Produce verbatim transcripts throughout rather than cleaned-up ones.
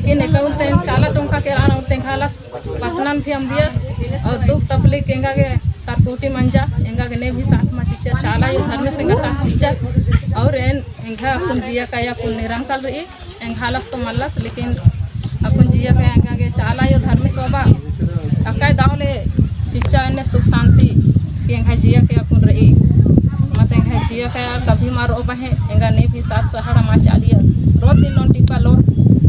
लेकिन एका उन्ते चाला टोंका केरा, उन्ते एंग्है आलस पसनन भी अम्बियस और दुख तकलीफ एंगा गे तरकुटी मंजा, एंगा गे ने भी साथ मा चिच्चा, चाला आयो धर्मेस एंगा साथ चिच्चा। और एन एंगा अक्कुन जिया काया अक्कुन निरंकल रई, एंग्है आलस तो मल्लस, लेकिन अक्कुन जिया काया एंगा गे चाला आयो धर्मेस बाबा अक्कय दव ले चिच्चा एन्ने सुख शांति कि एंग्है जिया काया अक्कुन रई। मत एंग्है जिया काया कभी मा रोबहे, एंगा ने भी साथ सहारा मा चालिया। रोज दिन नोन टिपा लोर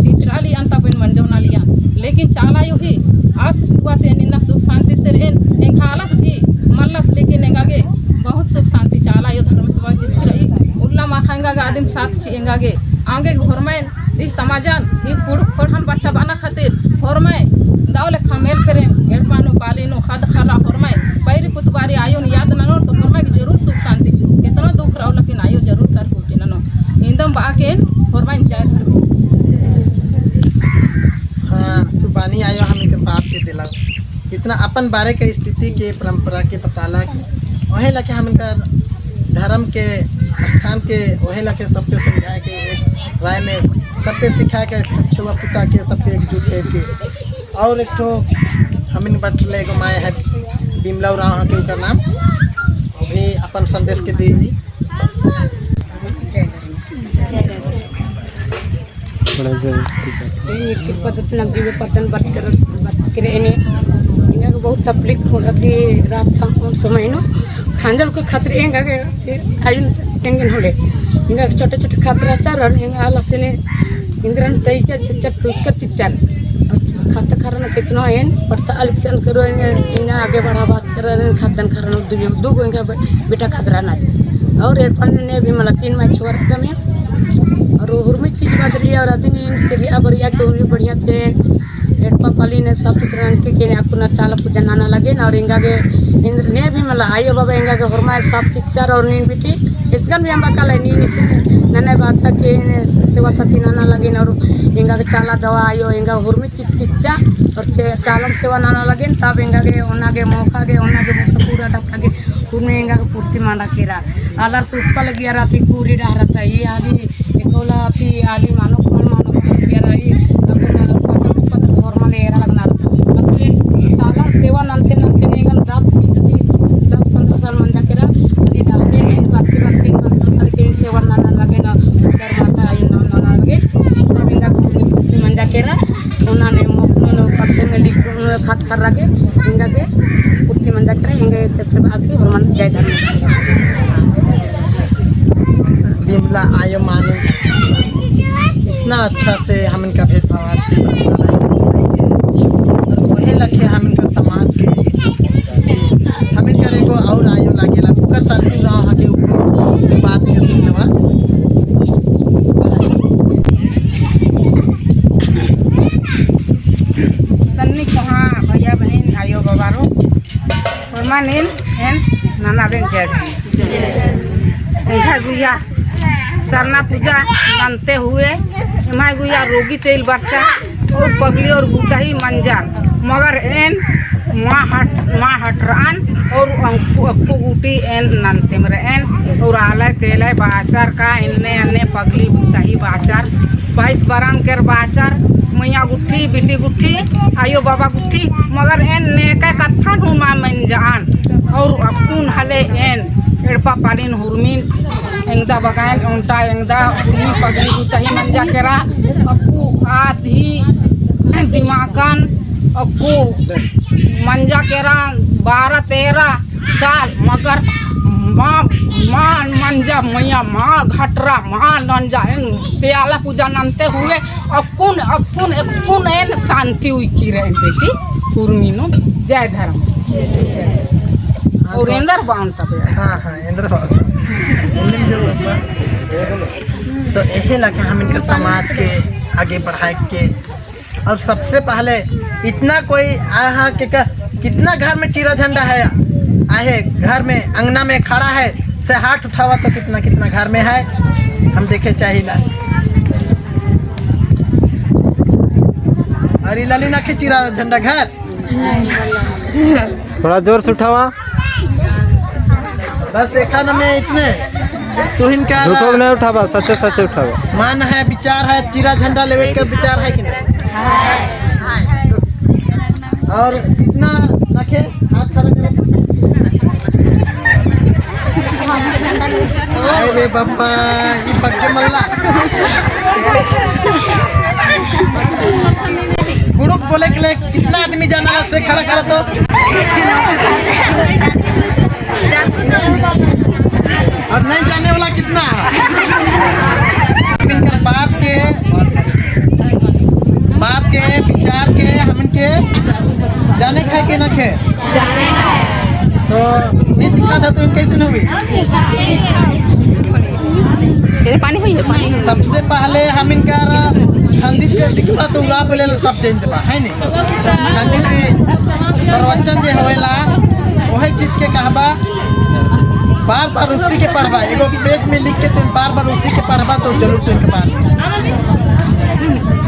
चिचरालियन तबेन मंजोनालियन। लेकिन चाला आयो ही आशीष दुआ ती एन इन्ना सुख शांति से रएन, एंग्है आलस भी मल्लस, लेकिन एंगा गे बहुत सुख शांति चाला आयो धर्मेस बाबा चिच्चकी रई। उल्ला माख़ा एंगा गे आदिम साथ चिई एंगा गे। आंगे गे होरमय ई समाजन, ई कुँड़ुख़ ख़ोंड़हन बचाबअना खातिर होरमय दव लेखा मेल प्रेम, एड़पा नू, पाली नू, ख़द्द ख़र्रा होरमय, पैरी पुतबारी आयोन याद ननोर तो होरमय गे जरूर सुख शांति चिओ। केतनो दुख रओ लेकिन आयो जरूर तरकुटी ननो। इन्दम बआ के होरमय जय धर्म। हाँ, सुबानी आयो हमिन के बात के दिला। इतना अपन बारे के स्थिति के परंपरा के बताला। ओहे लखे हमिन का धर्म के स्थान के ओहे लखे सबके समझाए के एक राय में सबके सिखाए के छुआ पुता के सबके एकजुट करके। और एक ठो हमिन बटले गो माय है बिमला उराँव के उनका नाम। वो भी अपन संदेश के दी। बड़ा जरूरी है। ये कृपा दतना गिवे पतन बरचकर, बरचकर एने। एंगा गे बहुत तकलीफ होती रहता उन समय नू। खांजल को खतरे एंगा गे आयुन तेंगन होले। एंगा गे छोटे छोटे खतरा रहता और एंगा आलस एने इंद्रन तैचर चिच्चर तुचकर चिच्चर। अब खत खरना कितनो एन पड़ता अल चल करो एने, एने आगे बढ़ावा। खतरन, खतरन, खतरन, दू, दू गो एंगा बे-, बेटा खतरन आय। और एड़पा नू ने भी मला तीन माय छोर एकदम है। और हुरमी चीज बदली और अदिन इन सिरिया बरिया के हुरमी बढ़िया से एड़पा पाली ने साफ सुथरा के, के ने अक्कुन चाला पूजा नना लगेन। और एंगा गे इंद्र ने भी मला आयो बाबा एंगा गे होरमय साफ चिच्चर और नीन बिटी इसकन भी अम्बा काला नीन इस नने बात के ने सेवा सती नना लगेन। और एंगा गे चाला दवा आयो एंगा हुरमी चिच्चा और चे-, चालन सेवा नना लगेन, तब एंगा गे ओना गे मोखा गे, ओना गे मोखा पूरा डपरा गे, उर्मे एंगा गे पूर्ति मना केरा। आलर तुप्पा लगिया रई ती कुरी डहरा ता, ई आली, एकोला ती आली मानो, कौन मानो, लगिया रई, अगर पत्थर, पत्थर होरमन एरा लगना रई ता। बाकी चालन सेवा नन्ते, नन्ते ने एंगन दस, दस पन्द्रह साल मंजा केरा, अरे डहरे में, बाकी नन्ते, नन्ते करके सेवा नना लगेन, डर माता आयो नना लगे, तब एंगा गे पूर्ति मंजा केरा। ओना ने मोखनो पत्ते में लिख, खत खर्रा गे, एंगा गे पूर्ति मंजा केरा, एंगा गे तब आके होरमन जय धर्म। बिमला आयो माने इतना अच्छा से हमिन का भेदभाव आज के और ओहे लखे हमिन का समाज के हमिन का एगो और आयो लागेला, ओकर साथ भी गाँव हके ऊपर बात के सुनवा। सन्नी कोहाँ भैया बहिन आयो बाबा रो, होरमन एन नना बेन जय। एम्है गुइया सरना पूजा नन्ते हुए, एम्है गुइया रोगी चइल बरचा और पगली और बुतही मंजा, मगर एन मा हट, मा हटरअन और अक्कु, अक्कु गूटी एन नन्तेम रअन और आलय तेलय बाचर का एन्ने अन्ने पगली बुतही बाचर, बाईस बरन केर बाचर, मइया गुट्ठी, बिटी गुट्ठी, आयो बाबा गुट्ठी, मगर एन नेका कत्थन हूँ मा मंजअन और अक्कुन हले एन एड़पा पालिन हुरमिन एंगदा बगान ओन्टा एंगदा हुरमी पगली बुतही मंजा केरा, अक्कु आद ही दिमागन अक्कु मंजा केरा बारह तेरह साल, मगर मा, मा मंजा मइया, मा घटरा, मा नंजा, एन सेयाला पूजा नन्ते हुए, अक्कुन, अक्कुन, अक्कुन एन शांति उइकी रहे बेटी, उर्मी नू जय धर्म। और एन्देर बान तबे। हाँ, हाँ, एन्देर बान। तो एहे लगे हम इनका समाज के आगे बढ़ाए के और सबसे पहले इतना कोई आहा के का, कितना घर में चीरा झंडा है, आहे घर में, अंगना में खड़ा है, से हाथ उठावा तो कितना, कितना घर में है, हम देखे चाहिला। और ई लाली ना के चीरा झंडा घर। थोड़ा जोर से उठावा। बस देखा ना मैं इतने। तुहिन का झूठो नहीं उठावा, सच्चे सच्चे उठावा। मान है, विचार है, चीरा झंडा लेवे का विचार है कि नहीं? और कितना नखे? हाथ खड़ा करो। अरे बाबा, ई पक्के मल्ला। गुड़ुक बोले के लिए कितना आदमी जाना है, से खड़ा करो तो। और नहीं जाने वाला कितना? हमिन कर बात के, बात के, विचार के, हमिन के जाने खाए के नखे। तो नहीं सिखा था तो कैसे होगी? ये पानी हुई है, पानी। सबसे पहले हमिन कर खंडित के सिखबा तो उड़ा बोले सब चेंज बा, है नहीं? खंडित के प्रवचन जे होएला, वही चीज के कहबा, बार बार उसी के पढ़बा, एगो पेज में लिख के तुम बार बार उसी के पढ़बा तो जरूर तुम के बार।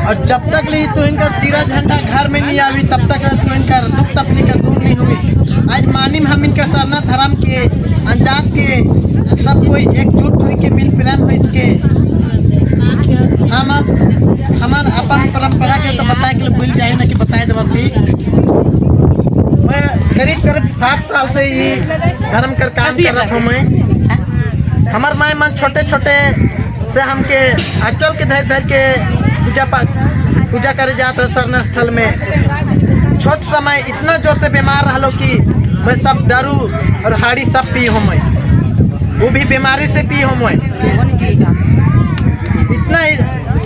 और जब तक ली तुम इनका चीरा झंडा घर में नहीं आवी, तब तक तुम इनका दुख तकलीफ दूर नहीं हुई। आज मानिम हमिन कर सरना धर्म के, अनजात के, सब कोई एकजुट होई के मिल प्रेम होई के। हम अब, हमन अपन परंपरा के तो बताए के लिए भूल जाए ना कि बताए देबा थी। मैं करीब करीब सात साल से ई धर्म कर काम करत हूँ मैं। हमर माय मन छोटे छोटे से हमके अचल के धर धर के पूजा पाठ, पूजा करे जात रहे सरना स्थल में। छोट समय इतना जोर से बीमार रहलो कि मैं सब दारू और हाड़ी सब पी हो मैं, वो भी बीमारी से पी हो मैं। इतना ही,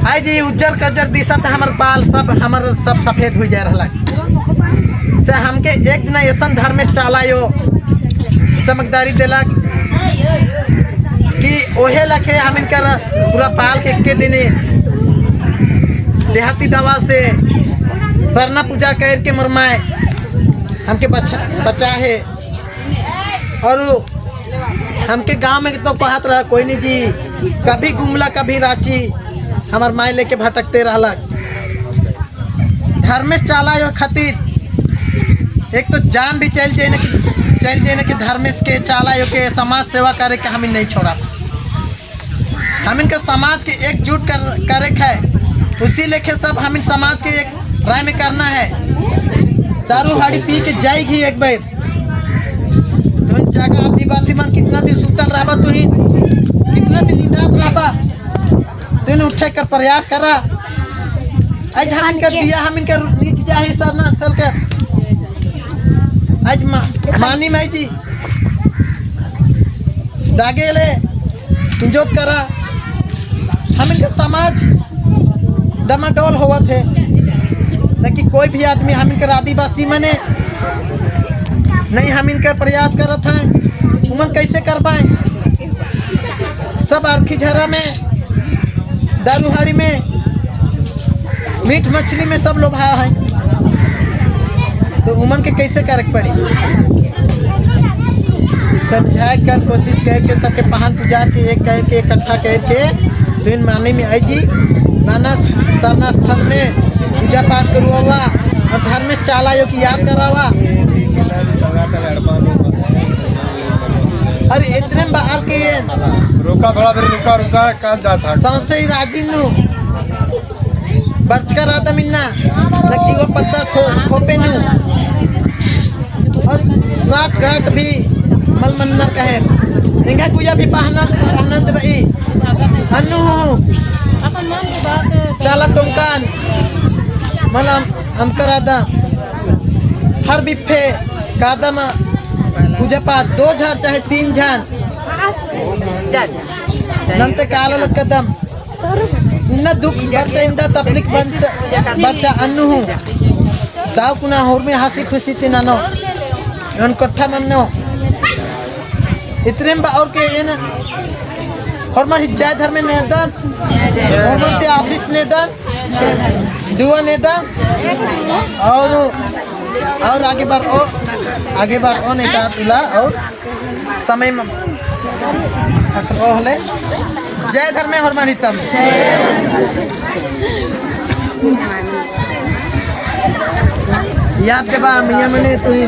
आज ये उज्जर कज्जर दिसत हमर बाल सब, हमर सब सफेद हुई जा रहला। से हमके एक दिन ऐसन धर्मेश चाला आयो, चमकदारी देलक कि ओहे लखे हमिन कर पूरा बाल के एक्के दिने देहाती दवा से सरना पूजा करके मोर माय हमके बचा, बचा है। और हमके गांव में तो कहत रहा कोई नहीं जी, कभी गुमला कभी रांची हमर माय लेके भटकते रहलक। धर्मेश चाला आयो खातिर एक तो जान भी चल जाए ना कि, चल जाए ना कि धर्मेश के चाला आयो के समाज सेवा करे के हमिन नहीं छोड़ा। हमिन के समाज के एकजुट कर, करे के है। उसी लेखे सब हमिन समाज के एक राय में करना है। दारू हाड़ी पी के जाएगी एक बार। तो जगह आदिवासी मन कितना दिन सुतल रहबा तुहिन, कितना दिन निंदात रहबा। तुहिन उठे कर प्रयास करा। आज हमिन के दिया, हमिन के नीच जा है सरना स्थल के। आज मा-, मानी माई जी। दागे ले इंजोत करा। हमिन के समाज डमाडोल होवत है, लेकिन कोई भी आदमी हमिन के आदिवासी मने नहीं हमिन के प्रयास करत है, उमन कैसे कर पाए? सब अरखी झरा में, दारू हाड़ी में, मीट मछली में सब लोभा है, तो उमन के कैसे करे के पड़ी? समझाए कर कोशिश करके सबके पहन पुजार के एक करके इकट्ठा करके फिर मानी में आई जी नाना सरना स्थल में पूजा पाठ करवावा और धर्मेश चाला आयो की याद करावा। अरे इतने बाहर के ये रुका, थोड़ा देर रुका, रुका, काल जाता है। सौंसे ही राजी नू बरचका रअदम इन्ना, लग्गी व पद्दा खो-, खोपे नू। और साठ घाट भी मल मन्नर कहे। निंगा गुया भी पहनन, पहनत रई। अन्नू हूँ। चाला टोंकान। मल अम-, अमकर रअदम। हर बिफे कादम पूजा पाठ दो झार चाहे तीन झान। नन्ते काला लक्कदम। इन्ना दुख बरचा, इन्ना तकलीफ बरचा अन्नु हूँ। ताऊ कुना होरमे हँसी खुशी ती ननो। एन कट्ठा मन्नो। इतरेम बा और के एन होरमर ही जय धर्मे नेदन। होरमर ती आशीष नेदन। दुआ नेदन। और, और आगे बढ़ो, आगे बढ़ो नेता तुला और समय में ओहले जय धर्मे होरमानितम। याद के बा मियाँ मने तुही